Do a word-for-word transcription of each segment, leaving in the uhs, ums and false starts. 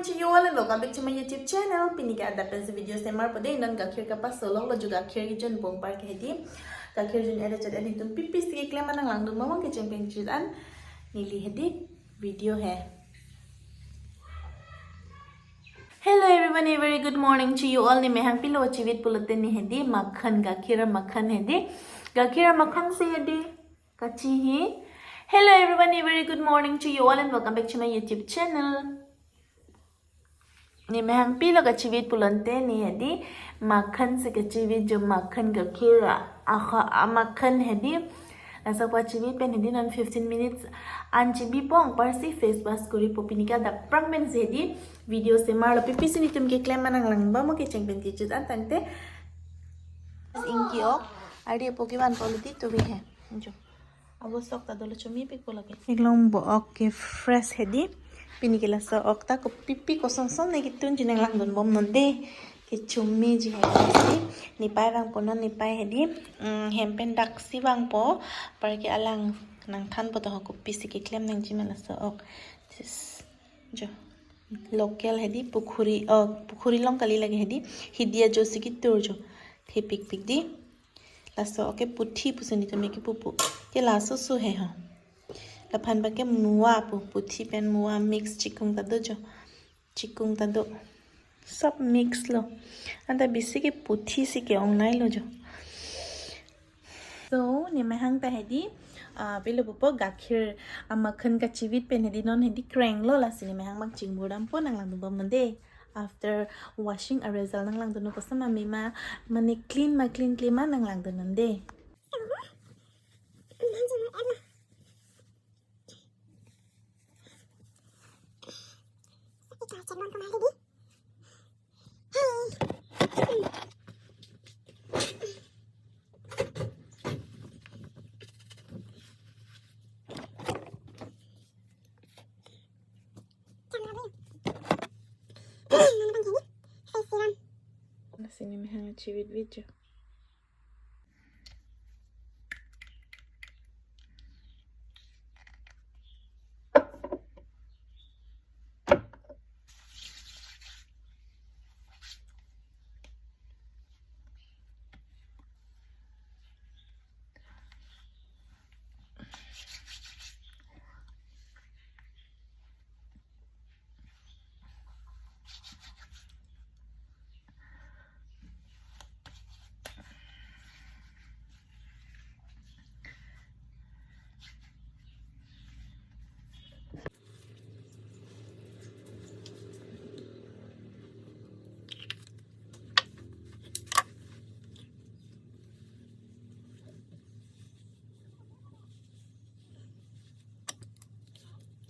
To you all and welcome back to my YouTube channel. Pini ke adap pensi video semar po dei, non gakhir kapaso lok lo jo, gakhir kejun bong par ke hedi. Gakhir jun ere chet ere tum pipi si keklem an nanglangdunbom, kecheng pen chit an neli hedi video he. Hello everyone, a very good morning to you all. Ne mehang pilo chivit pulote ne hedi makhan, gakhir makhan hedi. Gakhir makhan si hedi kachi hi. Hello everyone, a very good morning to you all and welcome back to my YouTube channel. Ne mehang pilo kachivit pulote ne hedi makhan si kachivit jo, makhan, gakhir a, aha, a makhan hedi. Laso pachivit pen hedi non fifteen minutes an chibi pong par si face wash kori po. Pini ke adap prang pensi hedi video semar lo, pipi si netum keklem an nanglangdunbom, kecheng pen chit an tangte. Ingki ok, ari po kevan quality tu he. Jo. Abo sok ta dolo, chomi pik po lake. Eklong bo ok ke fresh hedi. Pini ke laso ok ta kopipi kosonson ne ketun ji nanglangdunbom non dei. Kechomi ji hedi. Nepai vangpo non, nepai hedi. Mm, hem pen daksi vangpo. Par ke alang nangthanpo to ho, kopi si keklem nangji ma laso ok. This, jo. Local hedi, pukhuri, oh, pukhuri along kali lake hedi. Hidi ajo si ketur jo. Thepik pik dei. Laso ok ke puthi pusi netum ke pupu. Ke laso su he ho. Laphan bang ke mua pu, puthi pen mua mix, chikung ta do jo. Chikung ta do. Sob mix lo. Anta bisi ke puthi si ke-ongnei lo jo. So, ne mehang ta hedi, ah, pilo pupo, gakhir a makhan kachivit pen hedi non hedi kreng lo, lasi ne mehang bang chingbur dampo, nanglangdunbom non dei. After washing a result nanglangdunnon, kosonma mema, mane clean ma clean clean ma nanglangdunnon dei. Lasi ne mehang chivit vit jo.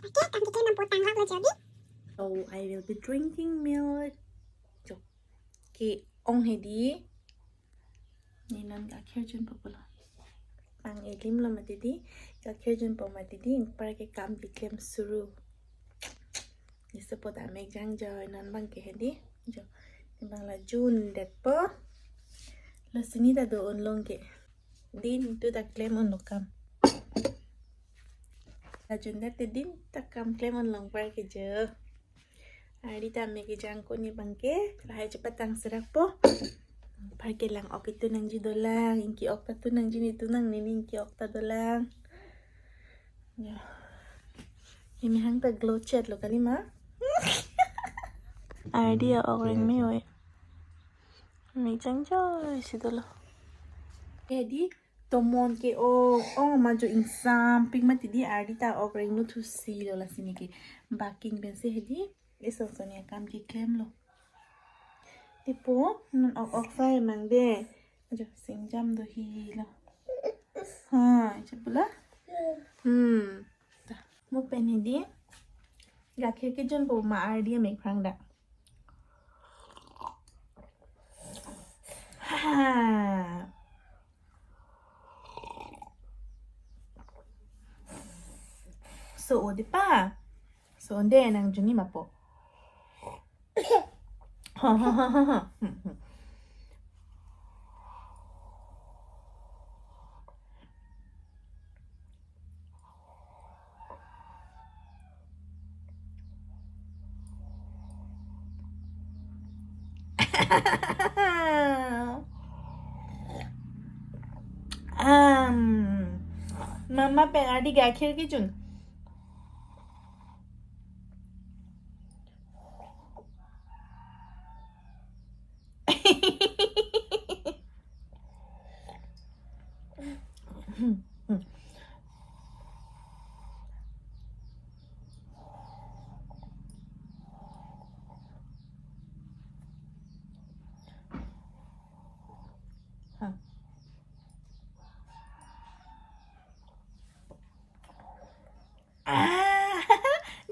Okay, kang kiki nampu tang lak lo jadi. So I will be drinking milk. Jo. Ke-ong hedi. Ne non gakhir junpo pulo. Pang elim lo mati dei. Gakhir junpo mati dei. Ingpar ke kam keklem suru. Neso apot amek jang jo, non bang ke hedi. Jo. Ne bang la jun detpo. Lasi ne ta do-un long ke. Dei netum ta klem unlo kam. La jun det te dei netum ta kam klem un long par ke jo. Ari ta amek kejang ko ne bang ke, lahai chepatang serak po. Par ke lang ok itu nangji dolang, ingki ok ta tu nangji, netum nangne ne ingki ok ta dolang. Ya. Ne mehang ta glow chet lo kali ma. Ari a-ok reng me oi. Me jang joi si dolo. Hedi tomon ke-ong, ong ma jo ingsam pik mati dei, ari ta ok reng nuthu si lo, lasi ne ke baking pensi hedi. Eson son akam keklem lo. Tipo, non ok ok fry mang dei. Jo, singjam do hi lo. Ha, icha pula. Hmm. Ta, mo pen hedi. Gakhir kejunpo ma ardi amek phrang da. Ha. So-o dei pa. So-o dei, nang juni ma po. Um, mama pen ardi gakhir kejun.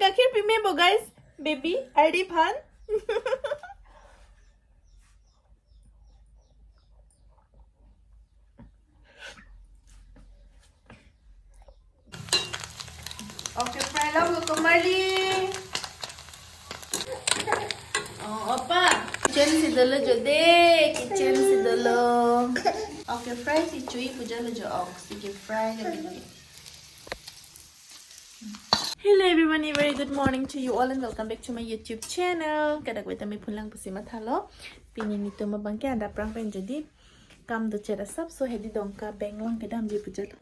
Gakhir pime bo, guys. Baby, ardi aphan. Okay, fry long, Kumarli. Oh, opa. Kitchen si dolo jo de, kitchen si dolo. Okay, fry si chui pu jalo jo, ok si ke fry jo de. Hello everyone, a very good morning to you all and welcome back to my YouTube channel. Kadokave ta me phun lang pusi mathalo. Pini netum abang ke adap prang pen jadi kam do chera sap so hedi Dongka bank lang kedamji pu jalo.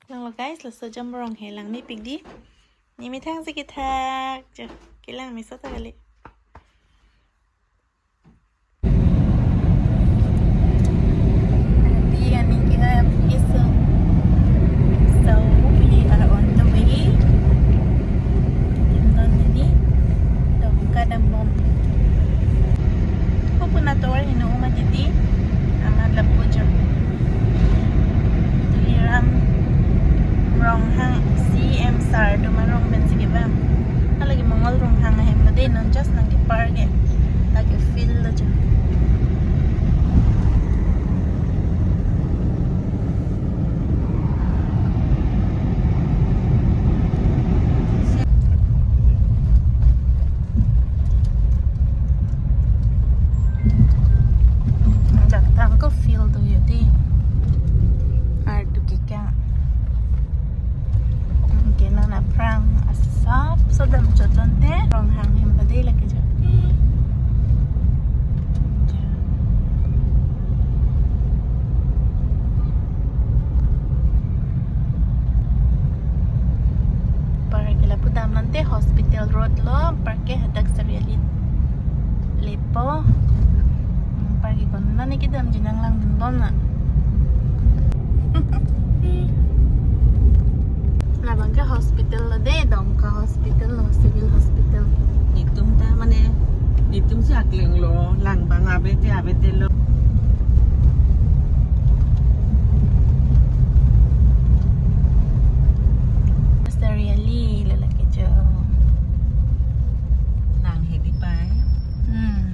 Langlo guys, laso jamrong he lang mepik di. Ne methang si kethak, jo, kelang meso ta kali. Aunty, aunty, ke hai aap ke so. So, we are on the way. Dondon hedi Dongka dambom. Ko puna tovar heno ma titi. Amat lapu jo. Tuliram Ronghang, C M sir atum arong pen si kevang. Halake Mongol Ronghang ahem lo de, non just nangkepar ke. Lake field lo jo. Ajak tang ko field do yo de. Ardu kekang. Ke non aphrang asap so damchot lote Ronghang hem pade lake jo. Par ke lapu damlote Hospital Road lo, par ke hadak Sariali lepo. Hmm, par ke konane kedamji nanglang dunbom na. Labang ke hospital lo de, Dongka Hospital lo, Civil Hospital. Netum ta mane, netum si akleng lo, lang bang abete abete lo. Sariali lo lake jo. Nang hedi pai. Hmm.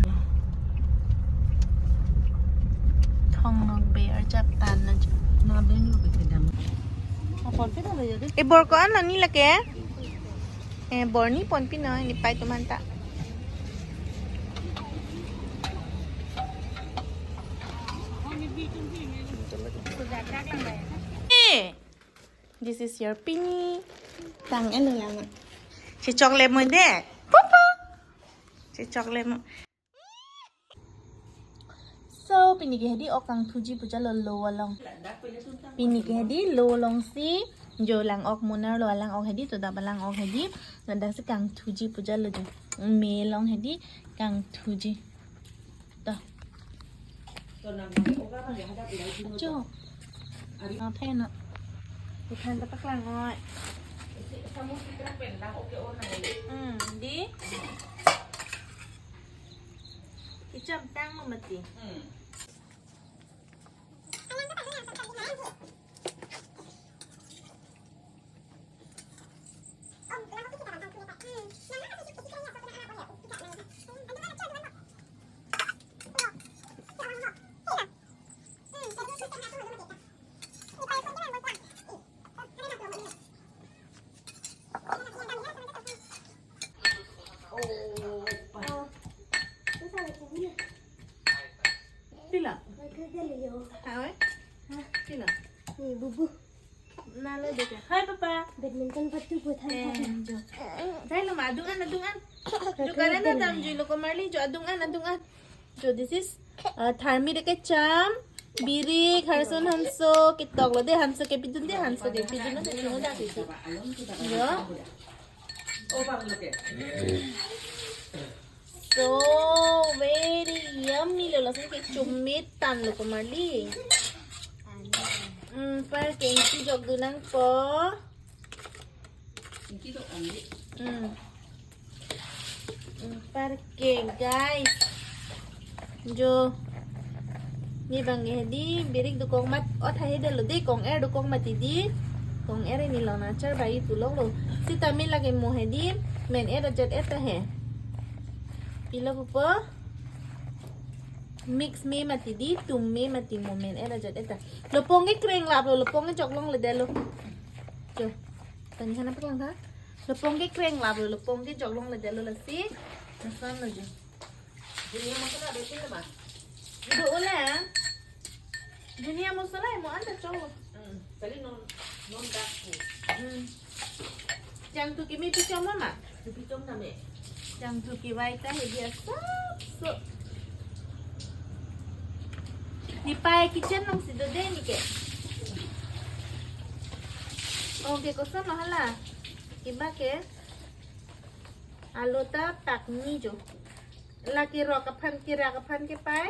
Thong nok be arjap tan na jo. Na ben lo be kedam. Apor ke lo yo de. E bor ko-an lo ni lake? E bor ni ponpi no, ne pai atum anta. Eh, this is your pini. Tang elo lama. Si chocolate mo de. Pupu. Si chocolate mo. So, pini ke hedi ok kangthuji pu jalo lo along. Pini ke hedi lo along si jo lang ok munar lo alang ok hedi, to dap alang ok hedi. Ladak si kangthuji pu jalo jo. Me along hedi kangthuji. To. Cho. Ang thai no. Ithan ta paklang oi. Hmm, di. Kecham tang lo mati. Pila? Hoi? Pila? Nalo deke. Hai, Papa. Badminton patu ko than Eh, than. Jo. Dai lo ma, adung an, adung an. Jo, karen ta damjui lo ko Marli, jo, adung an, adung an. Jo, this is, uh, tharmi deke cham, birik, harson hanso, ketok lo de, hanso kepidun de, hanso kepidun de, kepidun de, kepidun de. Jo. So very yummy lo, lason ke chumit tan lo ko Marli. Hmm, par ke ingki jokdun nangpo. Hmm. Hmm, par ke, guys. Jo. Ne bang hedi, birik dokok mat, o tha hedi lo de, kong-er dokok mati di. Kong-er ne lo na char bai pulok lo. Sitame lake mo hedi, men-et ajat-et ta he. Pilo pupo? Mix me mati di, tum me mati mo, men-et ajat-et ta. Lopong ke kreng lap lo, lopong ke joklong le de lo. Jo. Tani hana paklang tha. Lopong ke kreng lap lo, lopong ke joklong le de lo lasi. Nasan lo jo. Dunia masala besin ma? Ido ole, ah? Dunia masala mo anta chong. Hmm, kali non, non dak ko. Hmm. Jangthu kimi pichom ma? Pichom na me. Jangthu kevai ta hedi asap so. Ne pai kitchen nangsi do de ne ke. Okay, koson lo hala? Kiba ke? Alu ta pakni jo. Lake rok aphan, kirak aphan ke pai?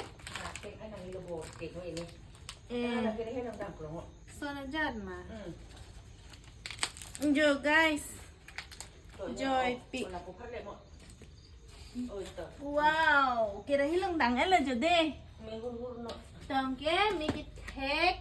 Kek anang ilo bo, kek mo ini. Eh. Anang kiri henang dam krong. Sona jan ma. Hmm. Jo, guys. Joy pi. Wala ko phar le mo. Oh, ito. Wow, kira hilong dang ela jo de. Me hur hur no. Tong ke, make it thick.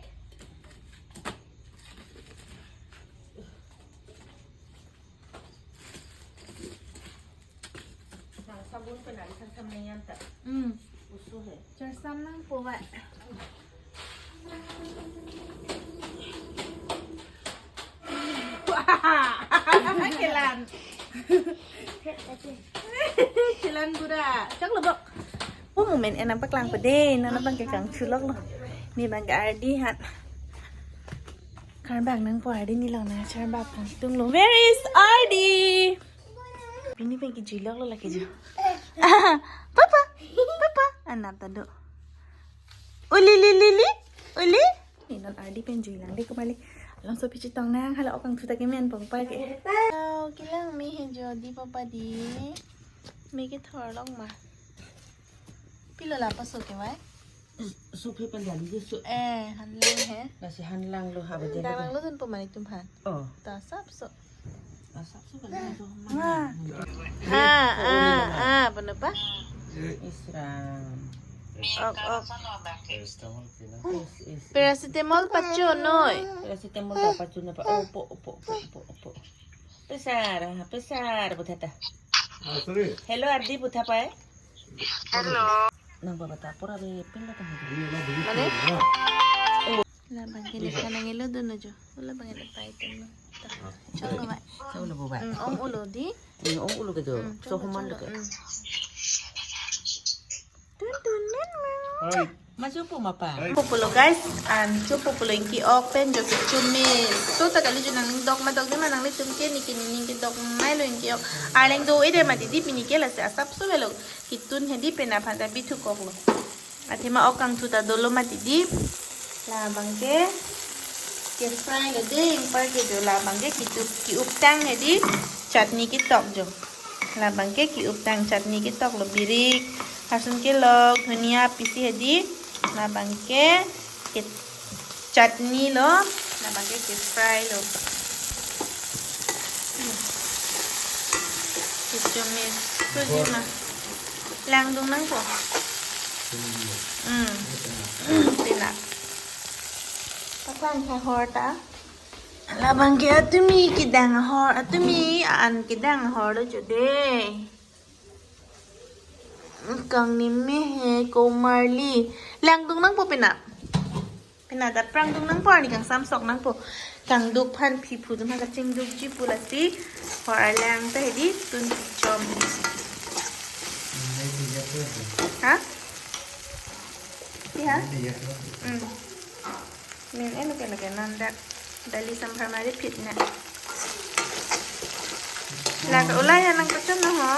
Nang sabun penari sang sam nang yan ta. Hmm. Usu he. Char sam nangpo ba. Kelan. Kelan gura. Chok lo bok. Oh, mo men-et nangpaklangpo de, non abang ke kangthulok lo. Ne bang ke ardi han. Karbak nangpo ardi ne lo na charbak kangtung lo. Where is Ardi? Pini pen kejui lok lo lake jo. Papa, papa, anap ta do. Uli, li, li, li, uli. Ne non ardi pen jui lang de ko Marli. Along so pichi tong nang, hala ok kangthu ta kemen pong pa ke. Wow, kelang me he jo di papa di. Me kethor lok ma. Pilo la paso kevai? Sup he pen dali je su. Eh, han lang he. Lasi han lang lo ha ba de. Dang lang lo dun po mani tum han. Oh. Ta sap so. Asap su kan lo. Ah, ah, ah, apa napa? Isram. Ok, ok. Paracetamol pacho noi. Paracetamol ta pacho na pa. Opo, opo, opo, opo, opo. Pesar, ah, pesar, butata. Hello, Ardi, butha pai. Hello. Nang baba ta pura be pin la tang. Mane? Labang ke ne kanang elo dun jo. Labang ke ne pai tum. Chok lo bai. Chok lo bai. Hmm, ong ulo di. Hmm, ong ulo ke jo. Hmm, so chok lo, human chok lo ke. Hmm. Tun tun men men. Hai. Masu pu mapa. Pupulo guys, an cho pupulo ingki ok pen jo ke chumi. To ta kali jo nangdok ma dok di ma nanglitum ke ne ke ne ingki dok mai lo ingki ok. Arleng do-e de mati di pini ke lasi asap so velo. Kitun he di penap han ta bithu kok lo. Athema ok kangthu ta dolo mati di. Labang ke ke fry lo de ingpar ke jo labang ke kitu ki-up tang he di chutney ketok jo. Labang ke ki-up tang chutney ketok lo birik. Hasun kelok, dhania pisi he di. Labang ke ke chutney lo, labang ke ke fry lo. Kechumi suji ma. Langdun nangpo. Hmm. Hmm, tina. Paklang kehor ta. Labang ke atumi kedang ahor, atumi an kedang ahor lo jo de. Kangni me he ko Marli. Langdun nangpo pina. Pina ta prangdun nangpo arni kangsam sok nangpo. Kangduk phan phi phu dun ha kachingdukji pu lasi. Hor arlang ta he di tun chom. Ha? Iya. Hmm. Min eno ke lagi non dak dali samphar mari phit na. Lake ulai tha nangpachun non ho.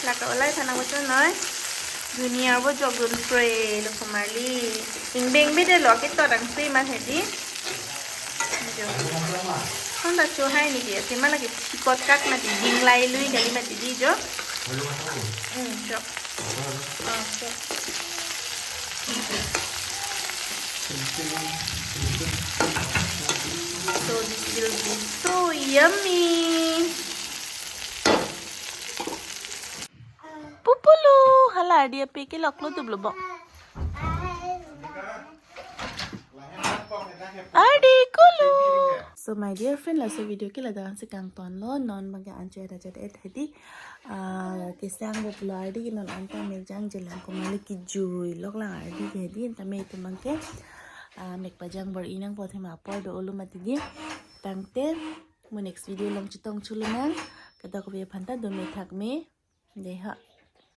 Lake ulai tha nangpachun noi. Junior bo jokdun pre lo Komarli. Ingbeng bede lo kito dang pre ma hedi. Jo. Hon ta cho hai ni dia. Tema lagi chikot kat mati ding lai lui kali mati di jo. Hmm, jo. Ah, jo. So this will be so yummy. Pupulu, hala dia pikir lok lo tu belum. Ardi kulu. So my dear friend, laso video ke ladak ansi kangton lo, non bangke anchot ajat et hedi. Ah, kesang bo pulo ardi non anta mejang jelang Komarli kijui lok lang ardi ke hedi, anta me itum bangke, ah, mek pajang bor-i nangpo, thema apor do olo mati di. Tangte mo next video along chetong chulunang. Kadokave aphanta do me thak me. Dei ha.